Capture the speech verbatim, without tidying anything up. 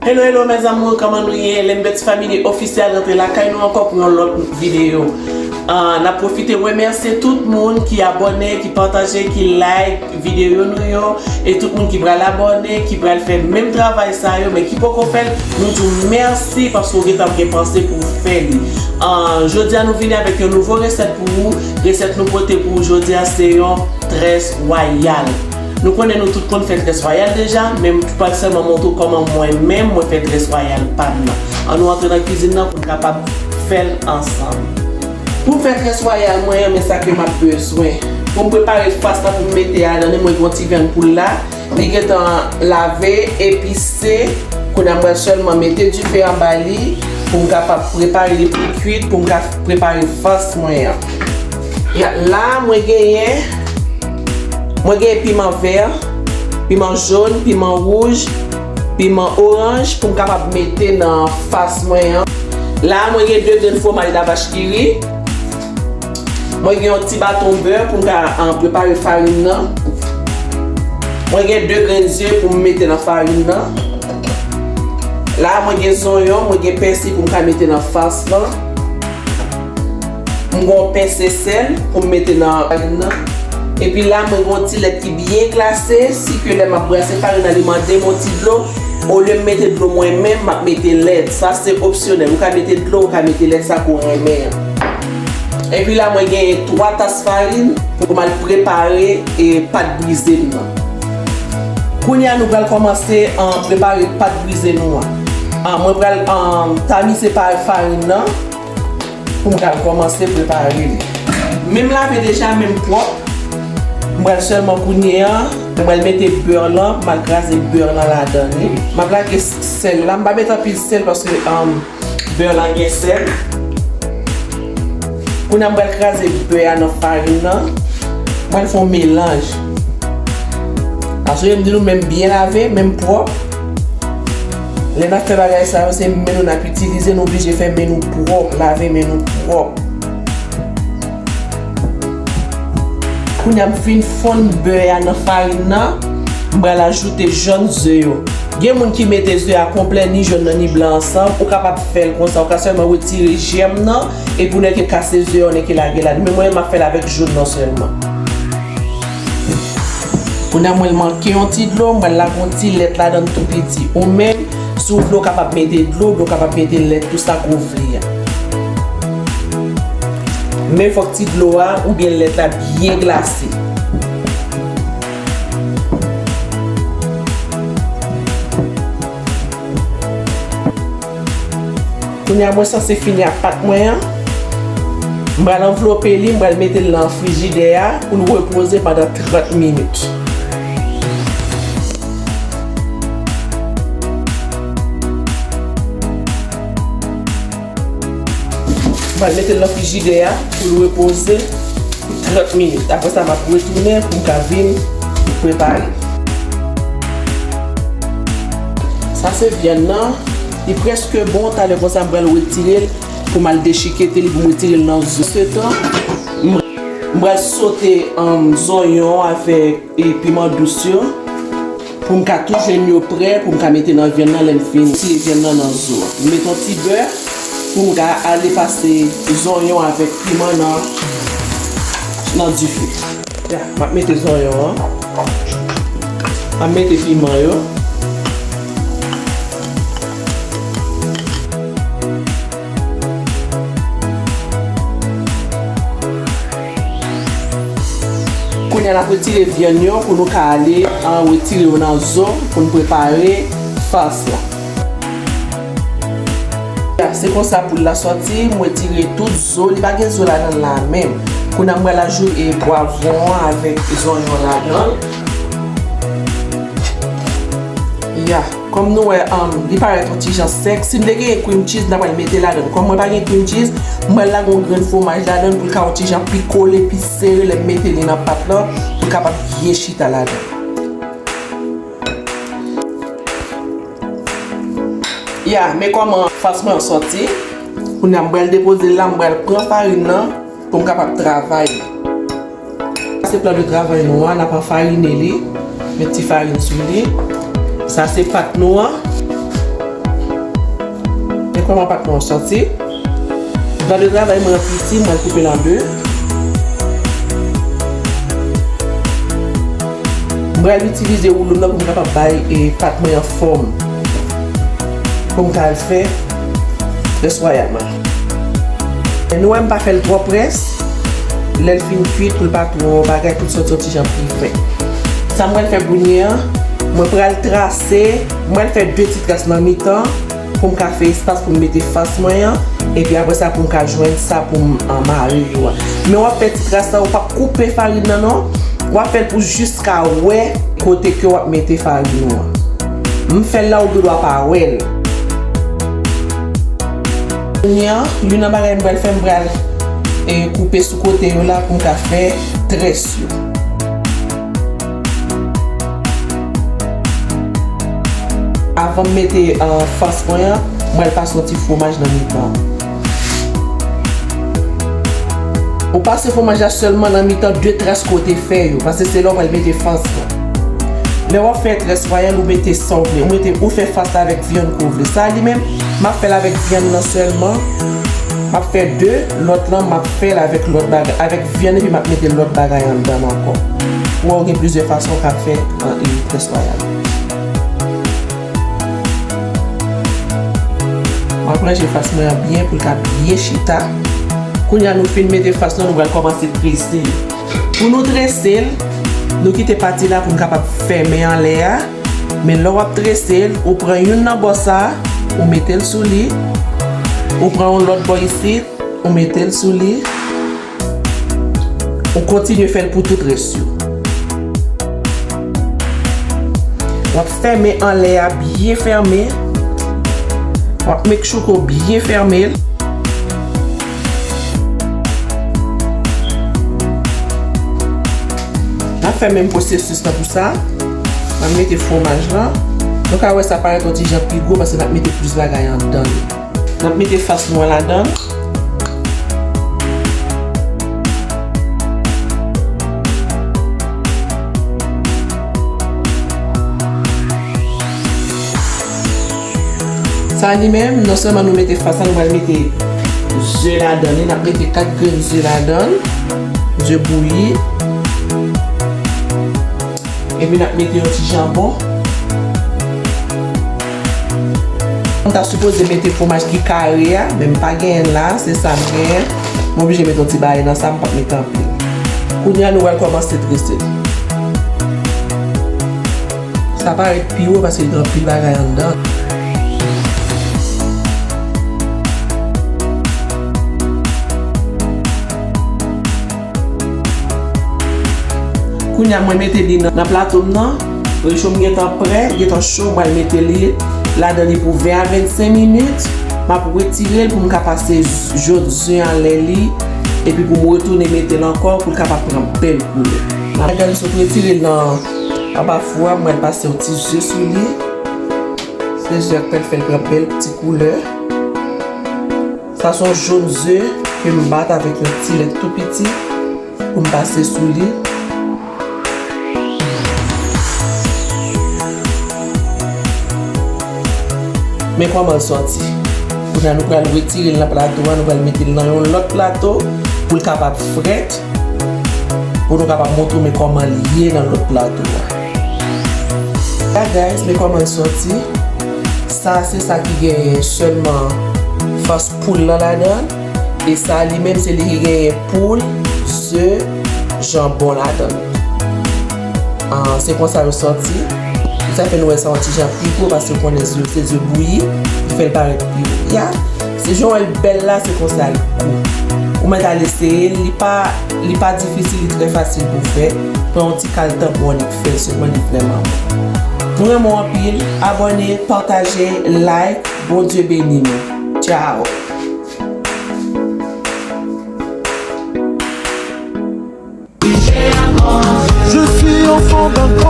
Hello, hello, mes amours, kòman nou ye? Lembets Family Official rantre lakay nou ankò pou yon lòt videyo. Ah, n ap pwofite remèsye tout moun ki abòne, ki pataje, ki like videyo nou yo, e tout moun ki pral abòne, ki pral fè menm travay sa yo, men ki poko fè l, nou di w mèsi paske w gentan gen panse pou w fè li. Ah, jodi a nou vini avèk yon nouvo resèt pou ou. Resèt nou pote pou ou jodi a se yon très royal. Nou konnen nou tout konn fè très royal deja, men m pral sèlman montre w kòman mwen menm mwen fè très royal pa m nan. Ann nou antre nan kizin nan pou n kapab fè l ansanm. Pou m fè très royal mwen an, men sa ke m ap bezwen. Pou m prepare fas la pou m mete adan li, mwen gen yon ti vyann poul la. Li gentan lave, epise. Kounye a m pral sèlman mete dife anba li pou m kapab prepare li pou kwit, pou m ka prepare fas mwen an. Ya, la mwen genyen, mwen genyen piman vè, piman jòn, piman wouj, piman oranj pou m kapab mete nan fas mwen an. La mwen gen de grenn fwomaj lavach ki ri. Mwen gen yon ti baton bè pou m ka, ah, prepare farin nan. Mwen gen de grenn ze pou m mete nan farin nan. La mwen gen zonyon, mwen gen pèsi pou m ka mete nan fas lan. M gen yon pense sèl pou m mete nan farin nan. Epi la mwen gen yon ti lèt ki byen glase, si ke lè m ap brase farin nan li mande m yon ti dlo, olye m mete dlo mwen menm, m ap mete lèt. Sa se opsyonèl. Ou ka mete dlo, ou ka mete lèt, sa ke w renmen an. Epi la mwen genyen twa tas farin pou m al prepare e pat brize m nan. Kounye a nou pral kòmanse, ah, prepare pat brize nou an. Ah, mwen pral, ah, tamize pa farin nan pou m pral kòmanse prepare li. Men m lave deja, men m pwòp. M pral sèlman kounye a, mwen pral mete bè lan, m al kraze bè lan ladan li. M ap lage sèl la, m pa met anpil sèl paske, um, bè lan gen sèl. Kounye a m pral kraze bè a nan farin nan. M pral fè yon melanj. Paske m di nou men m byen lave, men m pwòp. Lè n ap fè bagay sa yo, se men nou n ap itilize, nou oblije fè men nou pwòp, lave men nou pwòp. Kounye a m fin fonn bè a nan farin nan, m pral ajoute jòn ze yo. Gen moun ki mete ze a konplè, ni jòn nan ni blan ansanm, ou kapab fè l konsa, ou ka sèlman retire jèm nan, epi ou nèke kase ze a, ou nèke lage ladan. Men mwen, m ap fè l avèk jòn nan sèlman. Kounye a mwen, l manke yon ti dlo, m pral lage yon ti lèt ladan l tou piti. Ou menm, si w vle, w kapab mete dlo, oubyen w kapab mete lèt tou, sa ke w vle a. Men fòk ti dlo a oubyen lèt la byen glase. Kounye a mwen sanse fini ak pat mwen an. M pral anvlope li, m pral mete l nan frijidè a pou l repoze pandan trant minit. M pral mete l nan frijidè a pou l repoze pou trant minit. Apre sa, m ap retounen pou m ka vin prepare. Sa se vyann nan. Li prèske bon. Talè konsa, m pral retire l pou m al dechikete li, pou m retire l nan zo. Setan, m, m pral sote, um, zonyon avèk e piman dous yo pou m ka tou jwenn yo prè pou m ka mete nan vyann nan lè m fin tire vyann nan nan zo a. M met yon ti bè pou m ka ale pase zonyon avèk piman nan, nan dife. Ya, m ap mete zonyon an. M ap mete piman yo. Kounye a n ap retire vyann yo pou nou ka ale, ah, retire yo nan zo pou n prepare fas la. Se konsa poul la sòti, m retire tout zo, li pa gen zo ladan l la menm. Kounye a m pral ajoute pwavwon an avèk zonyon ladan l. Ya. Kòm nou wè, um, li parèt yon ti jan sèk. Si m te genyen cream cheese, m ta pral mete ladan l. Kòm mwen pa gen cream cheese, m pral lage yon grenn fwomaj ladan l pou l ka yon ti jan pi kole, pi sere lè m mete li nan pat lan, pou l kapab byen chita ladan l. Ya, men kòman fas mwen an sòti. Kounye a m pral depoze l la, m pral pran farin nan pou m kapab travay li. Sa se plan de travay nou an, n ap anfarine li, met ti farin sou li. Sa se pat nou an. Kòman pat mwen an sòti? Plan de travay mwen an piti, mwen koupe l an de. Mwen pral itilize woulo m nan pou m kapab bay e pat mwen an fòm. Pou m ka al fè près wayal mwen. E nou wè m pa fè l twò près. Lè l fin kuit, pou l pa twò bagay, pou l sòti yon ti jan pi fen. Sa m pral fè kounye a, mwen pral trase, mwen pral fè de ti tras nan mitan pou m ka fè espas pou m mete fas mwen an, epi apre sa pou m ka jwenn sa pou m, ah, mare yo a. Men w ap fè ti tras la, ou p ap koupe farin nan non, w ap fè l pou jiska wè kote ke w ap mete farin ou an. M fè l la, ou gendwa pa wè l. Kounye a, youn nan bagay m pral fè, m pral, eh, koupe sou kote yo la pou m ka fè très yo. Avan m mete, ah, fas mwen an, m pral pase yon ti fwomaj nan mitan. Ou pase fwomaj la sèlman nan mitan de tras kote fè yo, paske se la w pral mete fas lan. Lè w ap fè très wayal, ou mete sa w vle. Ou mete, ou fè fas la avèk vyann ke w vle. Sa a li menm, m ap fè l avèk vyann nan sèlman. M ap fè de, lòt lan, m ap fè l avèk lòt bagay. Avèk vyann, epi m ap mete lòt bagay anndan l ankò. Ou wè, ou gen plizyè fason w ka fè, an, e, très wayal. M ap ranje fas mwen an byen pou l ka byen chita. Kounye a nou fin mete fas lan, nou pral kòmanse trese l. Pou nou trese l, nou kite pati la pou n kapab fèmen anlè a. Men lè w ap trese l, ou pran youn nan bò sa, ou mete l sou li. Ou pran yon lòt bò isit, ou mete l sou li. Ou kontinye fè l pou tout rès yo. W ap fèmen anlè a byen fèmen. W ap make sure ke w byen fèmen l. N ap fè menm pwosesis lan pou sa. N ap mete fwomaj lan. Nou ka wè sa parèt yon ti jan pi gwo paske n ap mete plis bagay anndan li. N ap mete fas nou an ladan l. Sa li menm, non sèlman nou mete fas la, nou pral mete ze ladan li, n ap mete kat grenn ze ladan l, ze bouyi. Epi n ap mete yon ti janbon. M ta sipoze mete fwomaj ki kare a, men m pa genyen l la, se sa m genyen. M oblije mete yon ti bagay nan sa, m p ap mete anpil. Kounye a, nou pral kòmanse trese l. Sa parèt pi wo paske gen anpil bagay anndan. Kounye a, mwen mete li nan, nan plato m nan. Recho m gentan prè, gentan cho, m pral mete li ladan li pou ven a vennsenk minit. M ap retire l pou m ka pase jòt ze anlè li. Epi pou m retounen mete l ankò pou l kapab pran bèl koulè. Ladan li sot retire l nan anba fou a, m pral pase yon ti ze sou li. Se ze a k pral fè l pran bèl ti koulè. Sa se yon jòn ze ke m bat avèk yon ti lèt tou piti pou m pase sou li. Men kòman l sòti. Kounye a nou pral retire l nan plato a, nou pral mete l nan yon lòt plato pou l kapab frèt. Pou nou kapab montre w men kòman l ye nan lòt plato a. Ya guys, men kòman l sòti. Sa se sa ki genyen sèlman fas poul lan ladan l. E sa li menm se li ki genyen poul, ze, janbon ladan l. Ah, se konsa yo sòti. Sa fè nou wè sa yon ti jan pi gwo paske w konnen ze yo se ze bouyi ki fè l parèt pi gwo. Ya. Se jan w wè l bèl la, se konsa l gwo. Ou mèt al eseye l, li pa, li pa difisil, li trè fasil pou fè. Pran yon ti kal tanpon annik fè l sèlman, li vrèman bon. Nou renmen w anpil, abòne, pataje, like, Bondye beni nou. Tchao. Je suis enfant d'un grand